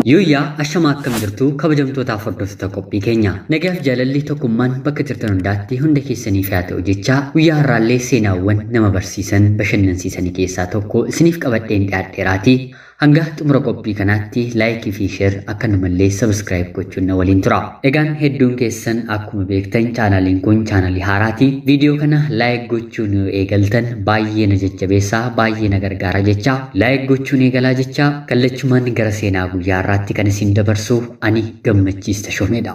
Yuuyyaa ashamaa akkam jirtu kabajamtootaaf hordoftoota qophii keenya. Nagaaf jaalalli tokkummaan bakka jirtan hundaatti hunda keessaniif haa ta'u jechaa guyyaa har'aallee seenaawwan nama barsiisan bashannansiisanii keessaa tokko isiniif qabadheen dhiyaadheeraatii. Hanga xumura qophii kanaatti laayikii fi sheer akkanumallee sabskiraayib gochuun na waliin tura. Egaan hedduun keessan akkuma beektan chaanaliin kun chaanalii haaraati. Viidiyoo kana laayik gochuun yoo eegaltan baay'ee na jajjabeessaa baay'ee na gargaara jecha laayik gochuun eegalaa jecha kallachumaan gara seenaa guyyaa har'aatti kan isin dabarsu ani Gammachiis Tashoomeedha.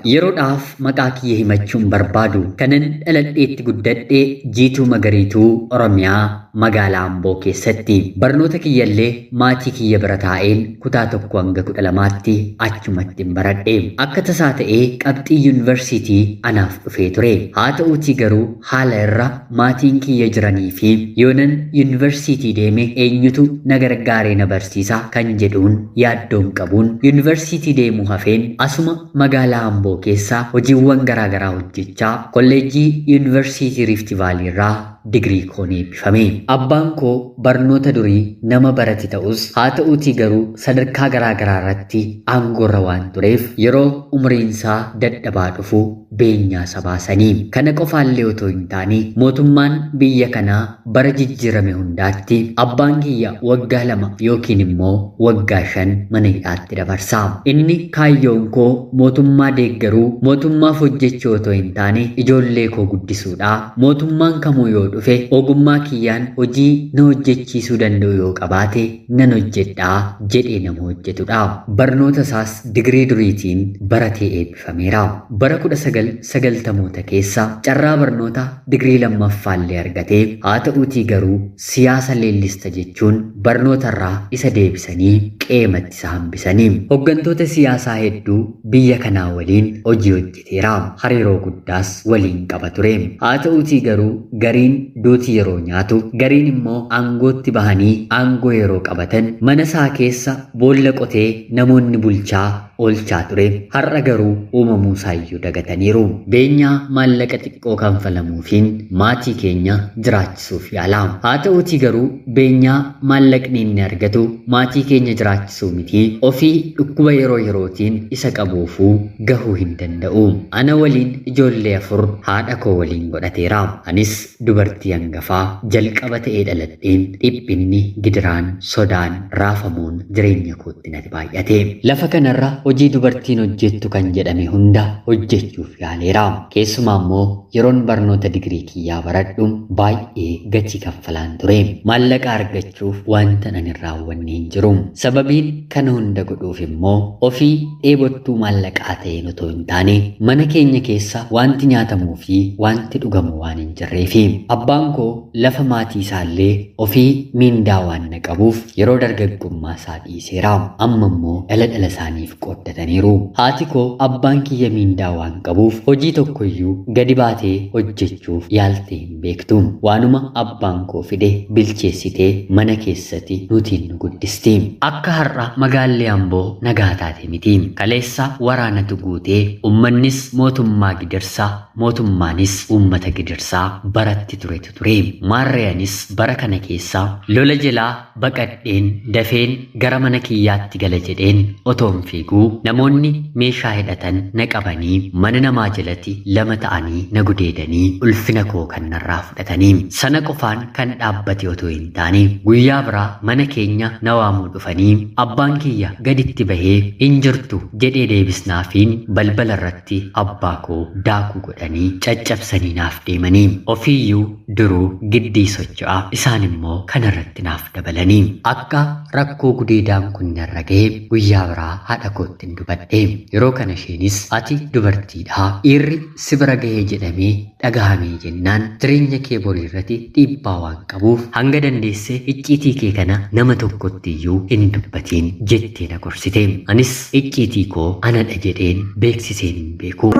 Yeroodhaaf maqaa kiyya himachuun barbaadu kanan dhaladheetti guddadhee Jiituu Magariituu Oromiyaa magaalaa Amboo keessatti barnoota kiyyallee maatii kiyya bira taa'een kutaa 1 hanga 12tti achumatti hin baradhe. Akka tasaa ta'ee qabxii yuunivarsiitii anaaf dhufee ture. Haa ta'uutii garuu haala irra maatiin kiyya jiranii fi yoonan yuunivarsiitii deeme eenyutu na gargaaree na barsiisa kan jedhuun yaaddoon qabuun yuunivarsiitii deemuu hafeen asuma magaalaa Amboo keessaa hojiiwwan garaagaraa hojjechaa kolleejjii yuunivarsiitii Riifti Vaalii irraa digirii koon eebbifame. Abbaan koo barnoota durii nama barate ta'us haa ta'uutii garuu sadarkaa garaagaraa irratti aangoorra waan tureef yeroo umriinsaa dadhabaa dhufu beenyaa isa baasanii. Kana qofaallee otoo hin taane mootummaan biyya kanaa bara jijjiirame hundaatti abbaan kiyya waggaa 2 yookiin immoo waggaa 5 mana hidhaatti dabarsa. Inni kaayyoon koo mootummaa deeggaruu mootummaaf hojjechuu otoo hin taane ijoollee koo guddisuudha. Mootummaan kamuu yoo dhufe ogummaa kiyyaan hojii na hojjechiisuu danda'u yoo qabaate nan hojjedhaa jedhee nama hojjetudha. Barnoota isaas digirii duriitiin baratee eebbifameera. Bara 1990moota keessa carraa barnoota digirii lammaffaallee argatee haa ta'uutii garuu siyaasa leellista jechuun barnootarraa isa deebisanii qeematti isa hambisanii. Hooggantoota siyaasaa hedduu biyya kanaa waliin hojii hojjeteera. Hariiroo guddaas waliin qaba ture. Haa ta'uutii garuu gariin duuti yeroo nyaatu, gariin immoo aangootti bahanii aangoo yeroo qabatan mana isaa keessa boolla qotee namoonni bulchaa oolchaa ture. Har'a garuu uumamuu isaayyuu dagataniiru. Beenyaa maallaqa xiqqoo kanfalamuufiin maatii keenya jiraachisuuf yaala. Haa ta'uutii garuu beenyaa maallaqni inni argatu maatii keenya jiraachisuu miti ofii dhukkuba yeroo yerootiin isa qabuufuu gahuu hin danda'u. Ana waliin ijoollee 4 haadha koo waliin godhateera. Anis dubartii hangafaa jalqaba ta'ee dhaladheen dhiphinni, gidiraan, sodaan, raafamuun jireenya kootti natti baay'ate. Lafa kanarra hojii dubartiin hojjettu kan jedhame hunda hojjechuuf yaaleera. Keessumaa immoo yeroon barnoota digirii kiyyaa baradhu baay'ee gatii kanfalaan ture. Maallaqa argachuuf wanta nan hin raawwanne hin jiru. Sababiin kana hunda godhuuf immoo ofii dheebottuu maallaqaa ta'een otoo hin taane mana keenya keessa wanti nyaatamuu fi wanti dhugamu waan hin jirreefi. Abbaan koo lafa maatii isaallee ofii miindaa waan na qabuuf yeroo dargaggummaa isaa dhiiseera. Amma immoo dhala dhala isaaniif qooddataniiru. Haati koo abbaan kiyya miindaa waan qabuuf hojii tokkoyyuu gadi baatee hojjechuuf yaaltee hin beektu. Waanuma abbaan koo fide bilcheessitee mana keessatti nutiin nu guddisti. Akka har'a magaalli Amboo nagaa taate miti. Kaleessa waraanatu guutee uummannis mootummaa gidirsaa mootummaanis uummata gidirsaa baratti turetu ture. Maarreeyanis bara kana keessa lola jalaa baqadheen dafeen gara mana kiyyaatti gala jedheen otoon fiiguu namoonni meeshaa hidhatan na qabanii mana namaa jalatti 2 ta'anii na gudeedanii ulfina koo kan narraa fudhatanii. Sana qofaan kan dhaabbate otoo hin taane guyyaa biraa mana keenya na waamuu dhufanii abbaan kiyya gaditti bahee hin jirtu jedhee deebisnaafiin balbala irratti abbaa koo daakuu godhanii caccabsanii naaf deemanii. Ofiiyyuu duruu giddii socho'a isaan immoo kanarratti naaf dabalanii. Akka rakkoo gudeedaan kun narra ga'e guyyaa biraa haadha kootti hin dubbadhe. Yeroo kana isheenis ati dubartiidha dhiirri si bira ga'ee jedhamee dhagahamee jennaan jireenya kee borii irratti dhiibbaa waan qabuuf hanga dandeesse icciitii kee kana nama tokkotti iyyuu hin dubbatiin jettee na gorsite. Anis icciitii koo anadha jedheen beeksiseen hin beeku.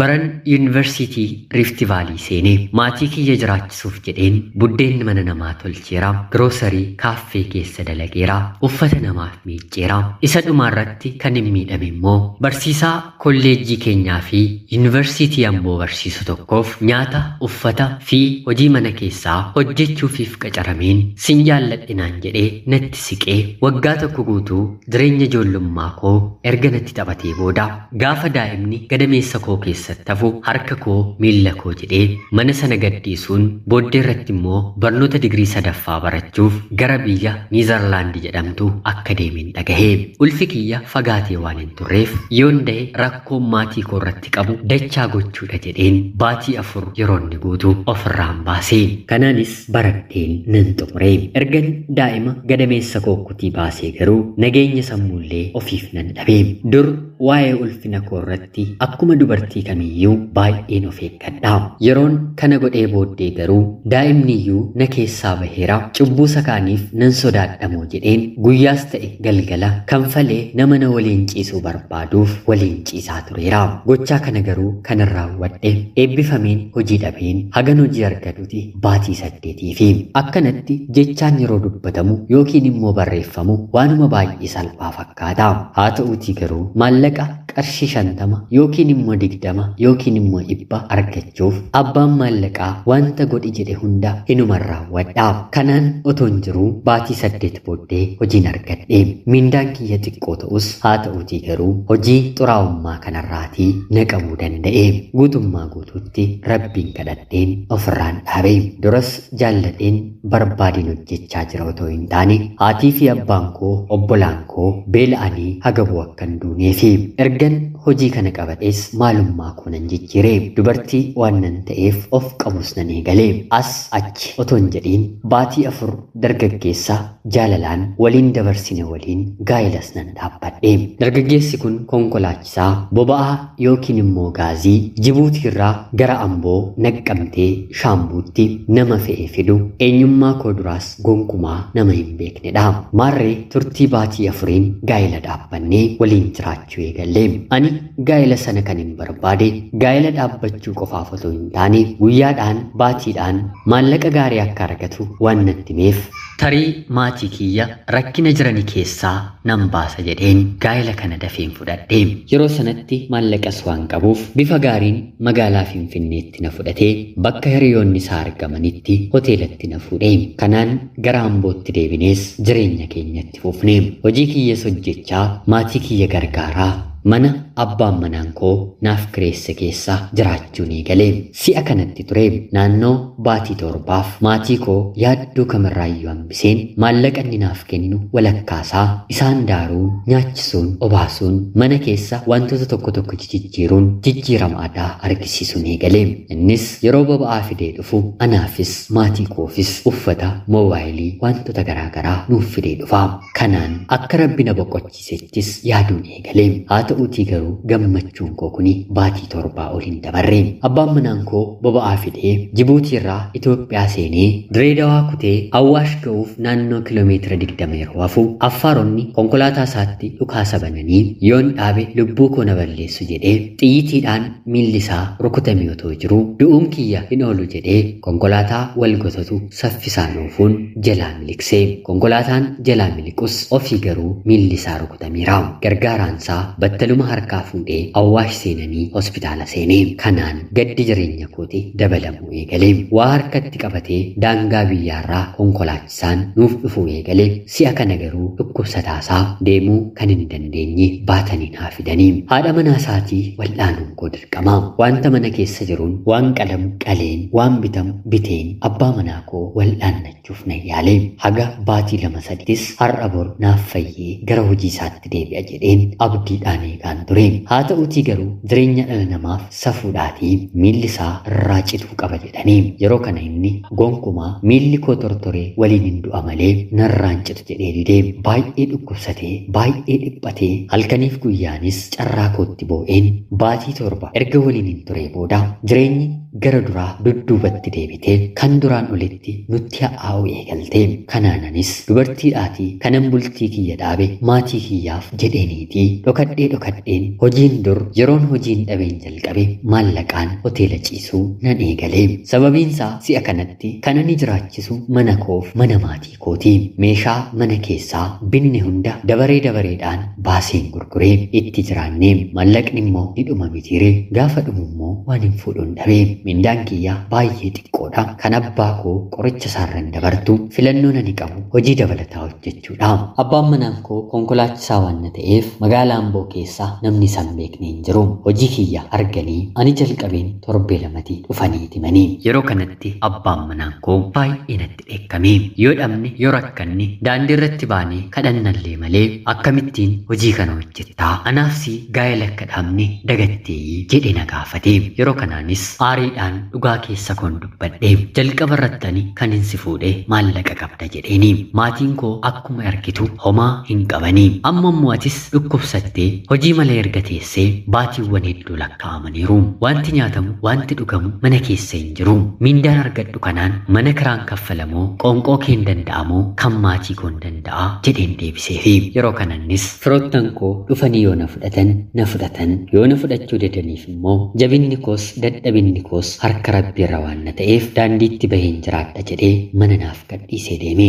Baran yuunivarsiitii Riifti Vaalii seenee maatii kiyya jiraachisuuf jedheen buddeenni mana namaa tolcheera, giroosarii kaaffee keessa dalageera, uffata namaaf miicceera. Isa dhumaarratti kan hin miidhame immoo barsiisaa kolleejjii keenyaa fi yuunivarsiitii Amboo barsiisu tokkoof nyaata, uffata fi hojii mana keessaa hojjechuufiif qacarameen sin jaalladhinaan jedhee natti siqee waggaa tokko guutuu jireenya ijoollummaa koo erga natti taphatee booda gaafa daa'imni gadameessa koo keessatti hafu harka koo miilla koo jedhee mana sana gadhiisuun booddee irratti immoo barnoota digirii sadaffaa barachuuf gara biyya Niizerlaandi jedhamtu akka deemeen dhagahe. Ulfi kiyya fagaatee waan hin turreef yoon da'e rakkoon maatii koo irratti qabu dachaa gochuudha jedheen baatii 4 yeroo inni guutu ofirraan baase. Kanaanis baradheen nan xumure. Ergan daa'ima gadameessa koo kutii baasee garuu nageenya sammuullee ofiif nan dhabe. Dur waa'ee ulfina koo irratti akkuma dubartii kamiyyuu baay'een of eeggadha. Yeroon kana godhee booddee garuu daa'imniyyuu na keessaa baheera, cubbuu sakaaniif nan sodaadhamoo jedheen guyyaas ta'e galgala kanfalee nama na waliin ciisuu barbaaduuf waliin ciisaa tureera. Gochaa kana garuu kanan raawwadhe eebbifameen hojii dhabeen hagan hojii argatuti baatii 8 fi akkanatti jechaan yeroo dubbatamu yookiin immoo barreeffamu waanuma baay'ee salphaa fakkaata. Haa ta'uutii garuu maallaqa qarshii 50 yookiin immoo 20 yookiin immoo 100 argachuuf abbaan maallaqaa wanta godhi jedhe hunda hinuman raawwadha. Kanaan otoon jiruu baatii 8 booddee hojiin argadhe. Mindaan kiyya xiqqoo ta'us haa ta'uutii garuu hojii xuraa'ummaa kanarraatii na qabuu danda'e. Guutummaa guutuutti Rabbiin kadhadheen ofirraan dhaabe. Duras jaalladheen barbaadeen hojjechaa jira otoo hin taane haatii fi abbaan koo obbolaan koo beela'anii hagabuu akka hin duuneefi. Ergan hojii kana qabadhees maalummaa koo nan jijjiire. Dubartii waan nan ta'eef of qabus nan eegale. As achi otoo hin jedhiin baatii 4 dargaggeessa jaalalaan waliin dabarsine waliin gaa'ilas nan dhaabbadhe. Dargaggeessi kun konkolaachisaa boba'aa yookiin immoo gaazii Jibuutiirraa gara Amboo naqqamtee Shaambuutti nama fe'ee fidu eenyummaa koo duraas gonkumaa nama hin beeknedha. Maarree turtii baatii 4 gaa'ila dhaabbannee waliin jiraachuu eegalle. Ani gaa'ila sana kan hin barbaade gaa'ila dhaabbachuu qofaaf otoo hin taane guyyaadhaan baatiidhaan maallaqa gaarii akka argatu waan natti himeef tarii maatii kiyya rakkina jirani keessaa nan baasa jedheen gaa'ila kana dafeen fudhadhe. Yeroo sanatti maallaqas waan qabuuf bifa gaariin magaalaa Finfinneetti na fudhatee bakka hiriyoonni isaa argamanitti hoteelatti na fuudhe. Kanaan gara Ambootti deebinees jireenya keenyatti fufne. Hojii kiyyas hojjechaa maatii kiyya gargaaraa mana abbaan manaan koo naaf kireesse keessa jiraachuun eegale. Si'a kanatti ture naannoo baatii 7 maatii koo yaaddoo kamirraayyuu hambiseen maallaqa inni naaf kennu walakkaasaa isaan daaruun, nyaachisuun, obaasuun, mana keessa wantoota tokko tokko jijjiiruun jijjiirama aadaa argisiisuun eegale. Innis yeroo boba'aa fidee dhufu anaafis maatii koofis uffata, moobaayilii, wantoota garaagaraa nuuf fidee dhufa. Kanaan akka Rabbi na boqochiisettis yaaduun eegale. Haa ta'uutii garuu gammachuun koo kuni baatii 7 ol hin dabarre. Abbaan manaan koo boba'aa fidee Jibuutiirraa Itoophiyaa seenee Direedawaa kutee Awwaash ga'uuf naannoo kiiloomeetira 20 yeroo hafu Affaaronni konkolaataa isaatti dhukaasa bananii yoon dhaabe lubbuu koo na balleessu jedhee xiyyiitiidhaan miilli isaa rukutame otoo jiruu du'uun kiyya hin oolu jedhee konkolaataa wal gotatu saffisaan oofuun jalaa miliqse. Konkolaataan jalaa miliqus ofii garuu miilli isaa rukutameera. Gargaaraan isaa battaluma harkaa fuudhee Awwaash seenanii hospitaala seenee. Kanaan gaddi jireenya kooti dabalamuu eegale. Waa harkatti qabatee daangaa biyyaarraa konkolaachisaan nuuf dhufuu eegale. Si'a kana garuu dhukkubsataasaa deemuu kan hin dandeenye baatanii naa fidanii. Haadha manaa isaatii wal'aanuun koo dirqama. Wanta mana keessa jiruun waan qalamu qaleen, waan bitamu biteen abbaa manaa koo wal'aannachuuf nan yaale. Haga baatii 2-3 har'a bor naaf fayyee gara hojii isaatti deebi'a jedheen abdiidhaan eegaan ture. Haa ta'uutii garuu jireenya dhala namaaf safuudhaatii miilli isaa irraa cituu qaba jedhanii. Yeroo kana inni gonkumaa miilli koo tortoree waliin hin du'a malee narraan citu jedhee didee baay'ee dhukkubsatee baay'ee dhiphatee halkaniif guyyaanis carraa kootti boo'een baatii 7 erga waliin hin turee booda jireenyi gara duraa dudduubatti deebitee kan duraan olitti nutti haa'uu eegalte. Kanaananis dubartiidhaatii kanan bultii kiyya dhaabe maatii kiyyaaf jedheeniitii dhokadheen hojiin dur yeroon hojiin dhabeen jalqabe maallaqaan hoteela ciisuu nan eegale. Sababiinsaa si'a kanatti kan ani jiraachisu mana koof mana maatii kooti. Meeshaa mana keessaa binne hunda dabaree dabareedhaan baaseen gurguree itti jiraanne. Maallaqni immoo ni dhuma mitiire, gaafa dhumu immoo waan hin fuudhuun dhabe. Mindaan kiyyaa baay'ee xiqqoodha. Kan abbaa koo qoricha isaarran dabartu filannoon ani qabu hojii dabalataa hojjechuudha. Abbaan manaan koo konkolaachisaa waan na ta'eef magaalaa Amboo keessaa namni isaan beekne hin jiru. Hojii kiyya arganii ani jalqabeen torbee lamatti dhufanii himanii. Yeroo kanatti abbaan manaan koo baay'ee natti dheekkame. Yoo dhabne yoo rakkanne daandii irratti baanee kadhannallee malee akkamittiin hojii kana hojjettaa? Anaaf si gaa'ela akka dhaabne dagatteeyi jedhe na gaafate. Yeroo kanaanis aariidhaan dhugaa keessa koon dubbadhe. Jalqaba irratti ani kan hin si fuudhe maallaqa qabda jedheeni. Maatiin koo akkuma argitu homaa hin qabanii. Amma immoo atis dhukkubsattee hojii malee erga teessee baatiiwwan hedduu lakkaa'amaniiru. Wanti nyaatamu wanti dhugamu mana keessa hin jiru. Mindaan argadhu kanaan mana kiraan kaffalamoo qoonqoo kee hin danda'amoo kan maatii koo hin danda'a jedheen deebiseefi. Yeroo kanannis firoottan koo dhufanii yoo na fudhatan na fudhatan, yoo na fudhachuu didaniif immoo jabinni koos dadhabinni koos harka rabbii irra waan na ta'eef daandiitti baheen jiraadha jedhee mana naaf gadhiisee deeme.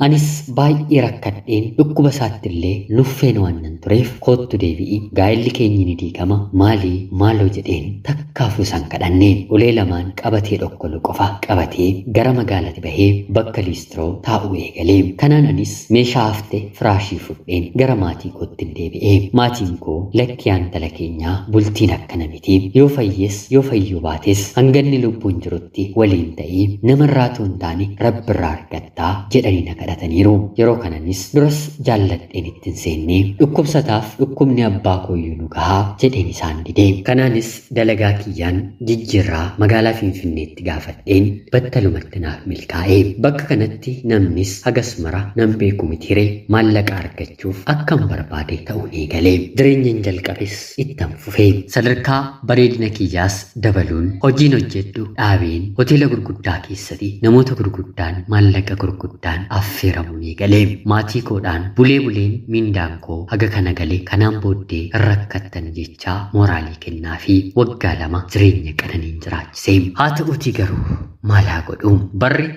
Anis baay'ee rakkadheen dhukkuba isaatti illee nuffeen waan nan tureef koottu deebi'i gaa'elli keenyi ni diigama maalii maaloo jedheen takkaafuu isaan kadhanne. Ulee lamaan qabatee dhokkolu qofa qabatee gara magaalatti bahee bakka liistiroo taa'uu eegalee. Kanaan anis meeshaa hafte firaashii fudheen gara maatii kootti deebi'e. Maatiin koo lakki intala keenyaa bultiin akkana miti, yoo fayyees yoo fayyuu baates hanganni lubbuun jirutti waliin ta'ii namarraa otoo hin taane rabbirraa argattaa jedhanii na kadhataniiru. Yeroo kananis duras jaalladheen ittiin seennee dhukkubsataaf dhukkubni abbaa kooyyuu nu gahaa jedheen isaan dide. Kanaanis dalagaa kiyyaan jijjiirraa magaalaa Finfinneetti gaafadheen battalumatti naaf milkaa'e. Bakka kanatti namnis hagas mara nan beeku mitiire maallaqa argachuuf akkan barbaade ta'uun eegale. Jireenyan jalqabes ittan fufe. Sadarkaa bareedina kiyyaas dabaluun hojiin hojjedhu dhaabeen hoteela gurguddaa keessatti namoota gurguddaan maallaqa gurguddaan affeeramuun eegale. Maatii koodhaan bulee buleen mindaan koo haga kana gale kanaan booddee rakkattan jechaa mooraalii kennaa fi waggaa 2 jireenya qananiin jiraachise. Haa ta'uutii garuu maal haa godhu? Barri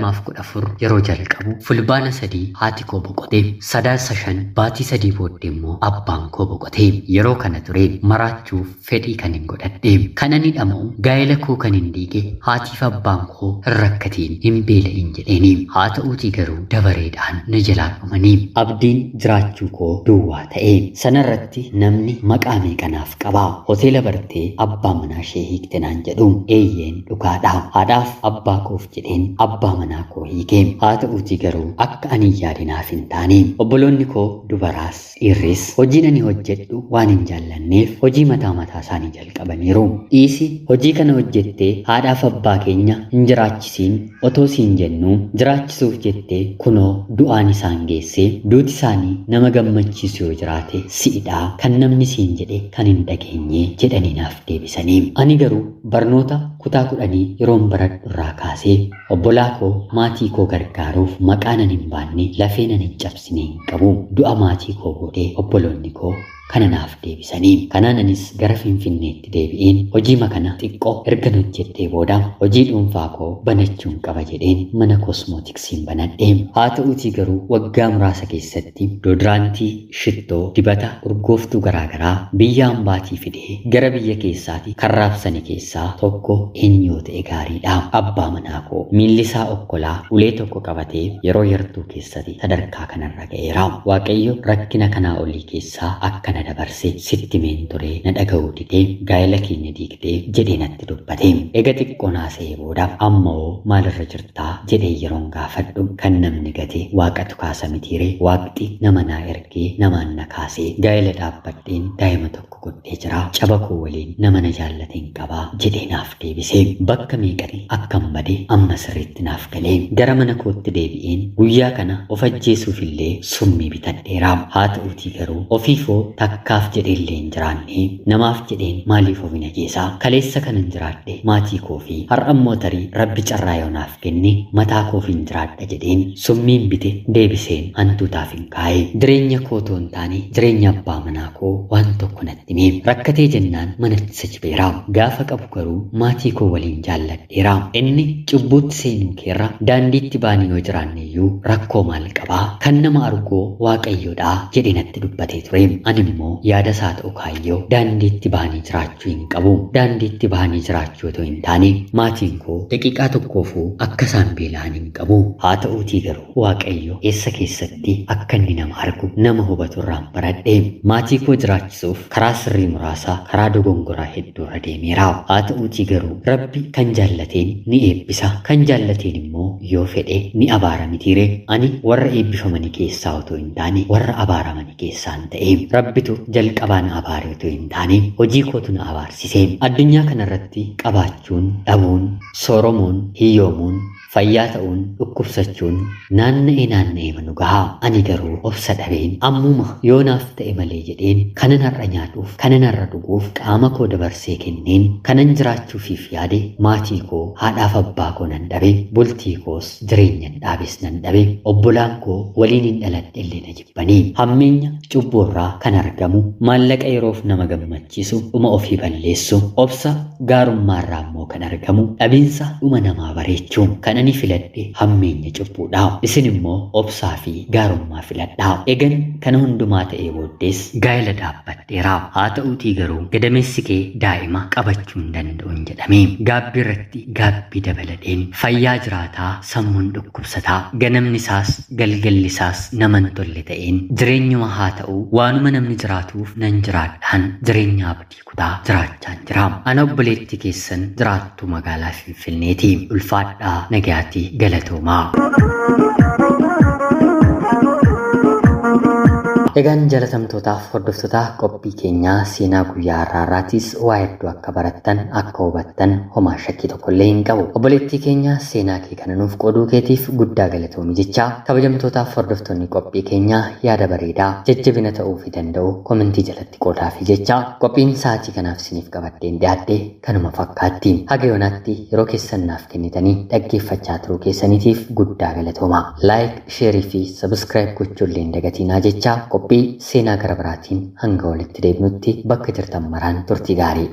2014 yeroo jalqabu fulbaana 3 haati koo boqote. Sadaasa 5 baatii 3 booddee immoo abbaan koo boqote. Yeroo kana ture maraachuuf fedhii kan hin godhadhe. Kan ani dhama'u gaa'ela koo kan hin diige haatiif abbaan koo hin rakkatiin hin beela'in jedheeni. Haa ta'uutii garuu dabareedhaan na jalaa dhumanii abdiin jiraachuu koo duwwaa ta'e. Sanarratti namni maqaa meeqanaaf qaba? Hoteela bartee abbaa manaa ishee hiikte naan jedhu. Eeyyeen dhugaadha. Haadhaaf abbaa koof jedheen abbaa manaa koo hiike. Haa ta'uutii garuu akka ani yaadinaaf hin taane. Obboloonni koo dubaraas dhiirris hojiin ani hojjedhu waan hin jaallanneef hojii mataa mataa isaanii jalqabaniiru. Dhiisi hojii kana hojjettee haadhaaf abbaa keenya hin jiraachisiin otoo siin jennuu jiraachisuuf jettee kunoo du'aan isaan geessee duuti isaanii nama gammachiisu yoo jiraate si'idhaa kan namni siin jedhe kan hin dhageenye jedhanii naaf deebisanii. Ani garuu barnoota kutaa 10 yeroon baradhu irraa kaasee obbolaa koo maatii koo gargaaruuf maqaa nan hin baanne lafee nan hin cabsine hin qabu. Du'a maatii koo boodee obboloonni koo kana naaf deebisanii. Kanaan anis gara Finfinneetti deebi'een hojii makana xiqqoo ergan hojjedhee booda hojii dhuunfaa koo banachuun qaba jedheen mana kosmootiksiin banadhe. Haa ta'uutii garuu waggaa muraasa keessatti doodiraantii, shittoo, dibata, urgooftuu garaagaraa biyya hambaatii fidee gara biyya keessaatti kan raabsane keessaa tokko eenyu yoo ta'e gaariidha. Abbaa manaa koo miilli isaa okkolaa ulee tokko qabatee yeroo yartuu keessatti sadarkaa kanarra ga'eera. Waaqayyo rakkina kanaa olii keessaa akka na dabarse sitti meen ture na dhaga'uu didee gaa'ela keenya diigdee jedhee natti dubbate. Ega xiqqoo naasa'ee booda amma hoo maalirra jirtaa jedhee yeroon gaafadhu kan namni gate waaqatu kaasa mitiire waaqti nama naa ergee namaan na kaasee gaa'ela dhaabbadheen daa'ima tokko godhee jira. Caba koo waliin nama na jaallateen qabaa jedhee naaf deebise. Bakka meeqati akkam bade amma sirriitti naaf galee gara mana kootti deebi'een guyyaa kana of ajjeesuuf illee summii bitadheera. Haa ta'uutii garuu ofiifoo Takkaaf jedheellee hin jiraanne, namaaf jedheen maaliif of hin ajjeesaa? Kaleessa kanan jiraadhe maatii koo fi har'a immoo tarii Rabbi carraa yoo naaf kenne mataa koof hin jiraadha jedheen summiin bite deebiseen hantuutaaf hin kaa'e. Jireenya koo otoo hin taane jireenya abbaa manaa koo waan tokko natti hime. Rakkatee jennaan manatti isa jibeera. Gaafa qabu garuu maatii koo waliin jaalladheera. Inni cubbuutti seenuu keerra daandiitti baanii yoo jiraanne iyyuu rakkoo maal qabaa? Kan nama argoo Waaqayyoodha jedhee natti dubbatee ture. Ani immoo yaada isaa ta'u kaayyoo daandiitti baanii jiraachuu hin qabu. Daandiitti baanii jiraachuu otoo hin taane maatiin koo daqiiqaa tokkoofuu akka isaan beela'an hin qabu. Haa ta'uutii garuu Waaqayyo eessa keessatti akka inni nama argu nama hubatu irraan baradhe. Maatii koo jiraachisuuf karaa sirrii muraasa karaa dogongoraa hedduu irra deemeera. Haa ta'uutii garuu Rabbi kan jaallateen ni eebbisa, kan jaallateen immoo yoo fedhe ni abaara mitiire. Ani warra eebbifamanii keessaa otoo hin taane warra abaaramanii keessaan ta'e. Rabbitu jalqabaa na abaare otoo hin taane hojii kootu na abaarsise. Addunyaa kanarratti qabaachuun, dhabuun, sooromuun, hiyyoomuun, fayyaa ta'uun, dhukkubsachuun naanna'ee naanna'ee manu gaha. Ani garuu obsa dhabeen ammuma yoo naaf ta'e malee jedheen kanan har'a nyaadhuuf, kanan har'a dhuguuf qaama koo dabarsee kenneen kanan jiraachuufiif yaade maatii koo haadhaaf abbaa koo nan dhabe, bultii koos jireenyan dhaabes nan dhabe, obbolaan koo waliin hin dhaladhe illee na jibbanii. Hammeenya cubbuurraa kan argamu maallaqa yeroof nama gammachiisu dhuma ofii balleessu, obsa gaarummaarraa immoo kan argamu dhabiinsa dhuma namaa bareechuu. Kan ani filadhe hammeenya cubbuudha. Isin immoo obsaa fi gaarummaa filadhaa. Egan kana hundumaa ta'ee booddees gaa'ela dhaabbadheera. Haa ta'uutii garuu gadameessi kee daa'ima qabachuu hin danda'u hin jedhame. Gaabbii irratti gaabbii dabaladheen fayyaa jiraataa sammuun dhukkubsataa ganamni isaas galgalli isaas nama hin tolle ta'een jireenyuma haa ta'u waanuma namni jiraatuuf nan jiraadhaan jireenya abdii kutaa jiraachaan jira. Ana obboleettii keessan jiraattu magaalaa Finfinneeti. Ulfaadhaa, nagaatti, galatoomaa. Egaan jaalatamtootaaf hordoftoota qophii keenyaa seenaa guyyaa har'aarraatis waa hedduu akka barattan akka hubattan homaa shakkii tokkollee hin qabu. Obboleettii keenya seenaa kee kana nuuf qooduu keetiif guddaa galatoomi jechaa kabajamtootaaf hordoftoonni qophii keenyaa yaada bareedaa jajjabina ta'uufii danda'u komentii jalatti qoodaafi jechaa qophiin sa'aatii kanaaf isiniif qabadheen dhiyaadhe kanuma fakkaatti. Haga yoonaatti yeroo keessan naaf kennitanii dhaggeeffachaa turuu keessaniitiif guddaa galatooma. Laayik, sheerii fi sabiskiraayib gochuullee hin dagatinaa jechaa qophii seenaa gara biraatiin hanga walitti deebinutti bakka jirtan maraan turtii gaarii.